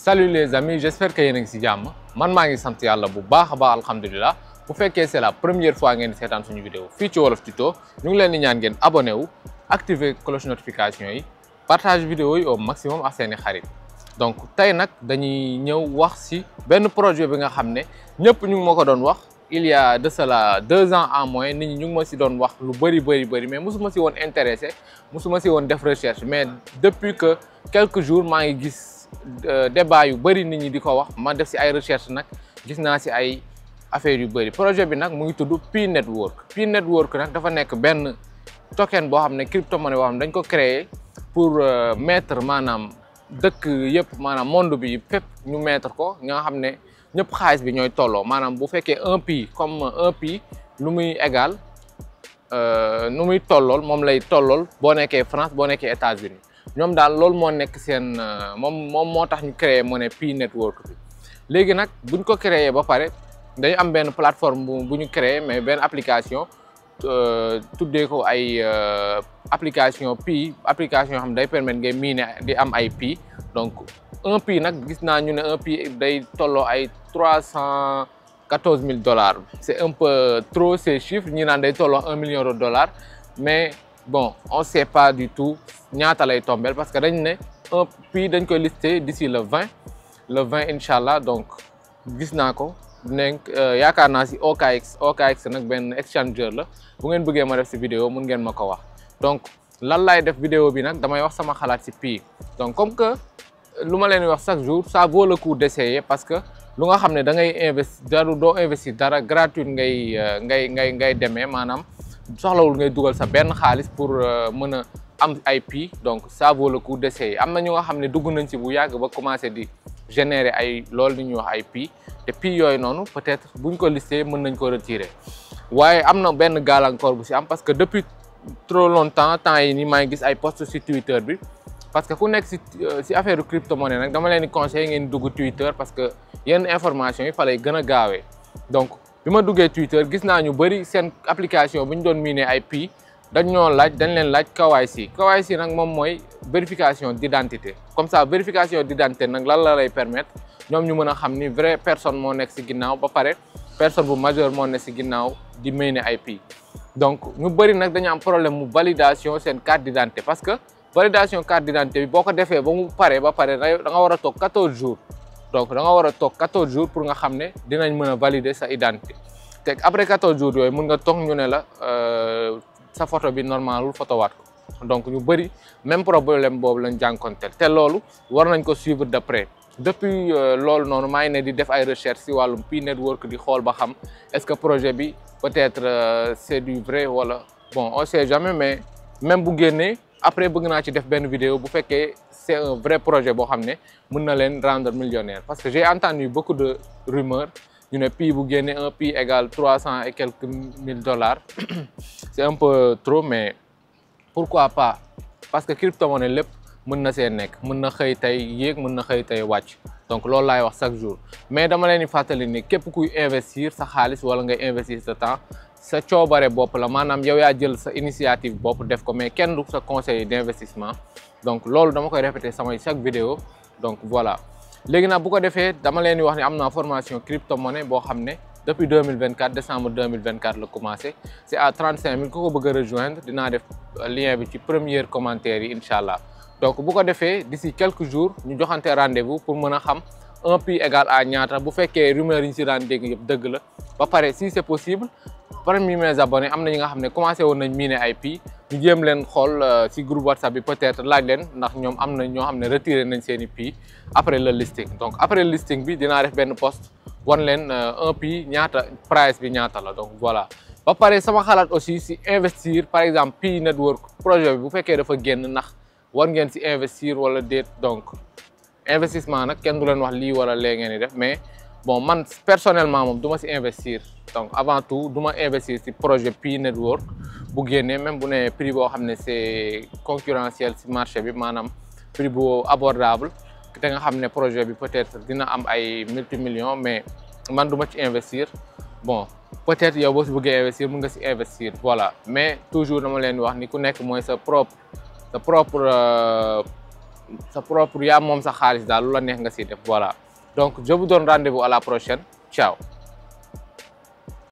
Salut les amis, j'espère que vous êtes en jàmm. Man maa ngi sant Yàlla bu baax a baax alhamdulilah. Bu fekkee c'est la première fois ngeen seetaan suñu vidéo fii ci Wolof Tuto ñu ngi leen di ñaan ngeen abonné wu, activer cloche notification yi, partage vidéo yi au maximum ak seeni xarit. Donc tey nag dañuy ñëw wax ci benn projet bi nga xam ne ñëpp ñu ngi ma ko doon wax. Il y a de cela 2 ans en moins nit ñi ñu ngi ma ci doon wax lu bëri mais mosuma ci woon intéressé mosuma ci woon def recherche mais depuis que quelques jours maa ngi gis débat yu bëri nit ñi di ko wax ma def ci ay recherche nag gis naa ci ay affaires yu bëri projet bi nag mu ngi tudd Pi Network. Pi Network nag dafa nekk benn token boo xam ne crypto-monnaie boo xam ne dañ ko créer pour mettre maanaam dëkk yëpp maanaam monde bi fépp ñu mettre ko nga xam ne ñëpp xaalis bi ñooy tolloo maanaam bu fekkee un pi comme un pi lu muy égal nu muy tollool moom lay tollool boo nekkee France boo nekkee États-Unis ñoom daal loolu moo nekk seen moom moo tax ñu créer monnaie Pi Network bi. léegi nag buñ ko créer ba pare dañu am benn plateforme bu ñu créer mais benn application tuddee ko ay application Pi application yoo xam ne day permettre ngay miner di am ay Pi donc un Pi nag gis naa ñu ne un Pi day tolloo ay $314,000 c'est un peu trop ces chiffres ñi naan day tolloo $1 million mais bon on sait pas du tout ñaata lay tombel parce que dañ ne un Pi dañ koy lister d'ici le 20 incha allah donc gis naa ko nekk yaakaar naa si OKX nag benn exchanger la bu ngeen bëggee ma def si vidéo mun ngeen ma ko wax. donc lan laay def vidéo bi nag damay wax sama xalaat si Pi donc comme que lu ma leen wax chaque jour ça vaut le coup d'essayer parce que lu nga xam ne da ngay doo investir dara gratuit ngay demee maanaam soxlawul ngay dugal sa benn xaalis pour mën a am ay Pi donc ça vaut le coup d'essayer. am na ñu nga xam ne dugg nañ ci bu yàgg ba commencé di générer ay loolu li ñuy wax ay Pi te Pi yooyu noonu peut-être buñ ko listé mën nañ ko retirer waaye am na benn gàllankoor bu ci am parce que depuis trop longtemps temps yi nii maa ngi gis ay posts ci Twitter bi parce que ku nekk ci affaire crypto-monnaie nag dama leen di conseiller ngeen dugg Twitter parce que yenn information yi fa lay gën a gaawee. donc bi ma duggee Twitter gis naa ñu bëri seen application bu ñu doon miner ay Pi dañ leen laaj KYC nag moom mooy vérification d'identité comme ça vérification d'identité nag lan la lay permettre ñoom ñu mën a xam ni vraie personne moo nekk ci ginnaaw ba pare personne bu majeure moo nekk ci ginnaaw di miner ay Pi. donc ñu bëri nag dañu am problème mu validation seen carte d'identité parce que validation carte d'identité bi boo ko defee ba mu pare da nga war a toog 14 jours donc da nga war a toog 14 jours pour nga xam ne dinañ mën a valider sa identité te après 14 jours yooyu mën nga toog ñu ne la sa photo bi normalul photo waat ko donc ñu bëri même problème boobu lañ jànkonteel te loolu war nañ ko suivre de près. depuis loolu noonu maa ngi ne di def ay recherche ci wàllum Pi Network di xool ba xam est-ce que projet bi peut-être c'est du vrai wala bon on sait jamais mais même bu génnee après bëgg naa ci def benn vidéo bu fekkee c'est un vrai projet boo xam ne mën na leen rendre millionnaire parce que j'ai entendu beaucoup de rumeurs ñu ne Pi bu génnee un Pi égale 300 et quelques mille dollars c'est un peu trop mais pourquoi pas parce que crypto-monnaie lépp mën na see nekk mën na xëy tey yéeg mën na xëy tey wàcc donc loolu laay wax chaque jour mais dama leen di fàttali ni képp kuy investir sa xaalis wala ngay investir sa temps sa coobare bopp la maanaam yow yaa jël sa initiative bopp def ko mais kenn du sa conseiller d'investissement donc loolu dama koy répéter samay chaque vidéo donc voilà. léegi nag bu ko defee dama leen di wax ne am naa formation crypto-monnaie boo xam ne depuis 2024 décembre 2024 la commencé c'est à 35 000 ku ko bëgg a rejoindre dinaa def lien bi ci premier commentaire yi incha allah. donc bu ko defee d'ici quelques jours ñu joxante rendez-vous pour mën a xam un Pi égal à ñaata bu fekkee rumeur yi ñu ci daan dégg yëpp dëgg la ba pare si c'est possible parmi mes abonnés am na ñi nga xam ne commencé woon nañ miner ay Pi ñu jéem leen xool ci groupe WhatsApp bi peut-être laaj leen ndax ñoom am na ñoo xam ne retiré nañ seeni Pi après le listing donc après le listing bi dinaa def benn post wan leen un Pi ñaata price bi ñaata la donc voilà. ba pare sama xalaat aussi ci investir par exemple Pi Network projet bi bu fekkee dafa génn ndax war ngeen ci investir wala déet donc investissement nag kenn du leen wax lii wala lee ngeen di def mais bon man personnellement moom du ma ci investir donc avant tout du ma investir ci projet Pi Network bu génnee même bu ne prix boo xam ne c'est concurrentiel ci marché bi maanaam prix bu abordable te nga xam ne projet bi peut-être dina am ay multimillions mais man du ma ci investir bon peut-être yow boo ci bëggee investir mën nga ci investir voilà mais toujours dama leen di wax ni ku nekk mooy sa propre sa propre yaa moom sa xaalis daal lu la neex nga siy def voilà donc je vous donne rendez-vous à la prochaine ciao.